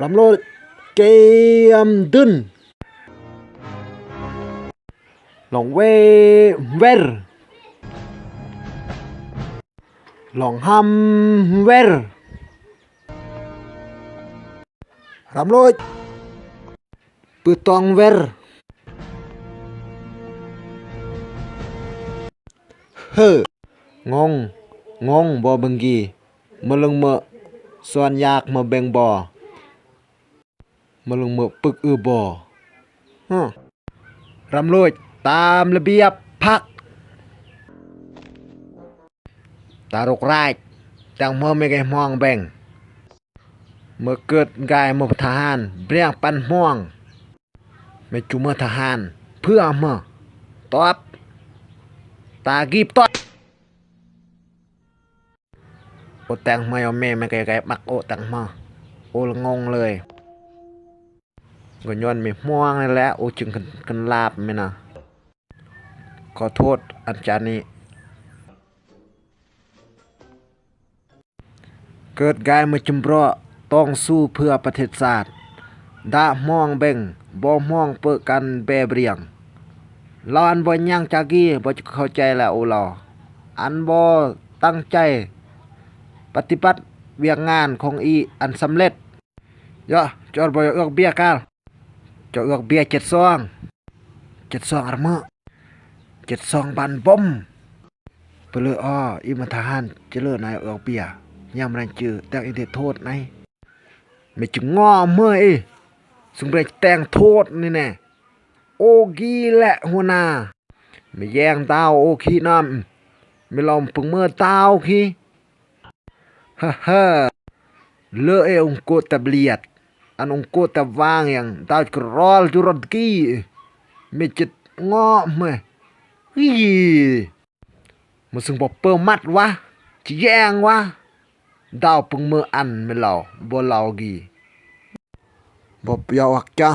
ລຳໂລດ ກຽມດຶນ ລອງເວ ເວຣ ລອງຮຳ ເວຣ ລຳໂລດ ປຶຕອງ ເວຣ ເຮີ ງົງ ງົງ ບໍ່ເບິ່ງກີ ມະລຶງເມີ ສວນຢາກ ມະເບັງ ບໍ່ ມະລຶງເມີ ປຶກ ອື ບໍ່ ຮະ ລຳໂລດ ຕາມລະບຽບພັກ ຕາລົກຣາຍ ແຕງເມີ ເມກະຮອງເບັງ ເມີເກີດກາຍ ເມີທະຫານ ເບຣງປັນຮອງ ເມຈູເມີທະຫານ ເພື່ອເມີ ຕອບ ຕາກີບຕອບ ໂອແຕງເມີ ເມ ເມກະກາຍ ບັກໂອແຕງເມີ ໂອລະງົງເລີຍ ກໍຍ້ອນເມຮອງນີ້ແຫຼະ ໂອຈຶ່ງຄັນ ຄັນລາບເມນະ ຂໍໂທດອັນຈານີ້ ເກີດກາຍເມີຈຳເພາະ ຕ້ອງສູ້ເພື່ອປະເທດຊາດ ດະຮອງເບັງ ບໍ່ຮອງເປີການແບບຣຽງ ລາວອັນບໍ່ຍັງຈາກີ ບໍ່ເຂົ້າໃຈລະໂອລາວ ອັນບໍ່ຕັ້ງໃຈປະຕິບັດວຽກງານຂອງອີ່ອັນສຳເລັດ ຢາ ຈອດບໍ່ເອືອກເບຍກາລ ຈະເອືອກເບຍເຈັດຊອງ ເຈັດຊອງອາຣະເມີ ເຈັດຊອງບານບົມ ປະເລີອອ ອີ່ມະທະຫານ ຈະເລີນາຍເອືອກເບຍ ຍາມແລງຈື່ ແຕ່ງອິເດໂທດໃນ ເມຈະງໍເມີອີ່ ຊຸງເບຣງແຕງໂທດນີ້ແນ່ ໂອກີແລະຫົວໜ້າ ເມແຍງດາວໂອຄີນຳ ເມລອມປຶງເມີດາວໂອຄີ ຮະຮະ ເລີເອອົງໂກຕະບລຽດ ອັນອົງໂກຕະວາງຍັງ ດາວຈະກຣອລຈຸຣອດກີ ເມຈະເງາະເມ ອີ ມາຊຶງບໍ່ເປີມັດວະ ຈະແຍງວະ ດາວປຶງເມີອັນເມລາວ ບໍ່ລາວກີ ບໍ່ຢາກຈະ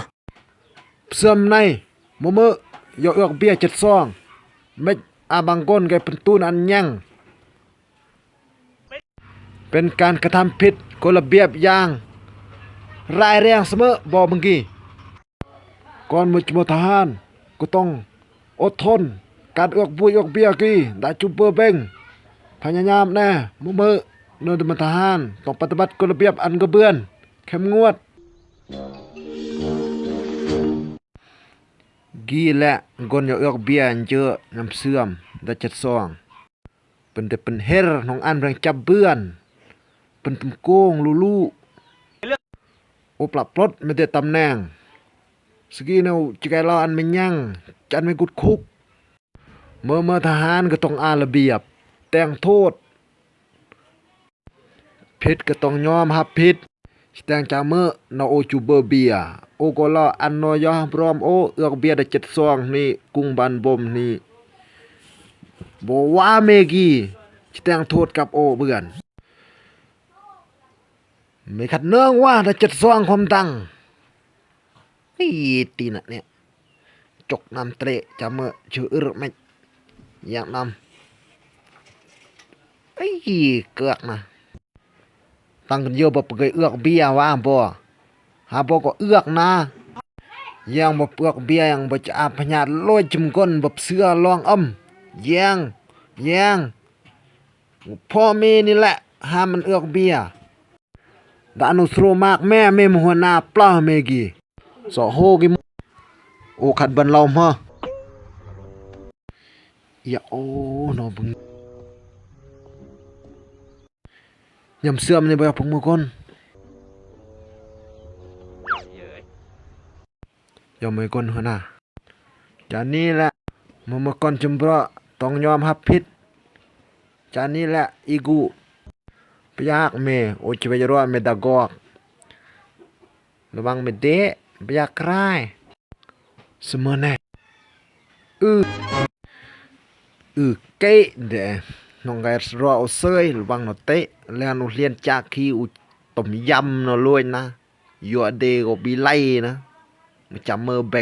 ເຊື່ອມໃນ ໂມເມີ ຢາເອືອກເບຍເຈັດຊອງ ເມັດອາບັງກົນໄກເປັນຕູນອັນຍັງ ເປັນການກະທຳຜິດກົດລະບຽບຢ່າງຮ້າຍແຮງສະເໝີ ບໍ່ເບິ່ງກີ ກ່ອນມາຈຸມາທະຫານກໍຕ້ອງອົດທົນ ການເອືອກບຸຍເອືອກເບຍກີ ດາຈູເບີເບັງ ພະຍາຍາມແນ່ ມື້ມື້ເນີນມາທະຫານ ຕ້ອງປະຕິບັດກົດລະບຽບອັນກະເບືອນ ເຂັ້ມງວດ ກີແລະ ກົນຢາເອືອກເບຍເຈີນຳເຊື່ອມ ດາຈັດຊອງ ເປັນແຕ່ເປັນເຮັດ ນ້ອງອັນເພິ່ນຈັບເບືອນ ເປັນຕຳໂກງລູລູ ໂອປະປົດແມ່ນແຕ່ຕຳແໜ່ງ ສະກີແນວຈະແກລາວອັນແມ່ນຍັງ ຈັນແມ່ນກຸດຄຸກ ເມື່ອ ເມື່ອທະຫານກໍຕ້ອງອ່ານລະບຽບ ແຕ່ງໂທດ ຜິດກໍຕ້ອງຍອມຮັບຜິດ ສະແຕງຈາເມີ ນາໂອຈູເບີເບຍ ໂອກໍລາອັນນອຍອບຣອມໂອ ເອືອກເບຍໄດ້ເຈັດຊອງນີ້ ກຸງບານບົມນີ້ ບໍ່ວ່າເມກີ ສະແຕງໂທດກັບໂອເບືອນ ເມຂັດເນີງວ່າໄດ້ເຈັດຊອງຄວາມດັງ ອີ ຕີນະເນຍ ຈົກນ້ຳເຕະຈາເມີ ເຊອອຶເມຍ ຢາກນ້ຳ ອີ ເກືອກນະ ຕັ້ງກັນເຢີບໍ່ເຄີຍເອືອກເບຍວ່າບໍ່ ຫາບໍ່ກໍເອືອກນາ ຍັງບໍ່ເອືອກເບຍ ຍັງບໍ່ຈະອາພະຍາດໂລຍຈິມກົນ ບໍ່ເຊື່ອລອງອຳ ແຍງ ແຍງ ພໍ່ແມ່ນີ້ແຫຼະ ຫ້າມມັນເອືອກເບຍ ດານຸສໂຣມາກແມ່ ແມ່ມາຫົວໜ້າປາເມກີ ສອໂຮກິ ໂອ ຂັດບັນເລົ່າມາ ຢາໂອ ນອເບິ່ງ ຍາມເຊື່ອມນີ້ບໍ່ຢາກເພິ່ງມືກ່ອນ ຍອມໄວ້ກ່ອນຫົວໜ້າ ຈານນີ້ແຫຼະ ເມື່ອ ເມື່ອກ່ອນຈຳເພາະ ຕ້ອງຍອມຮັບຜິດ ຈານນີ້ແຫຼະ ອີກູ ປະຍາກເມ ໂອຈະໄປຈະຣອດເມດາກອກ ລະວັງເມເດ ປະຍາກກະລາຍ ສະເໝີແນ່ ອື ອື ເກະເດ ນ້ອງໄກຣອເຊີຍ ລະວັງນະເຕະ ແລນໂອລຽນຈາກຄີ ອຸ ຕົ້ມຍຳນະລວຍນະ ຍົວເດກໍບີໄລນະ ມາຈຳເມີແບ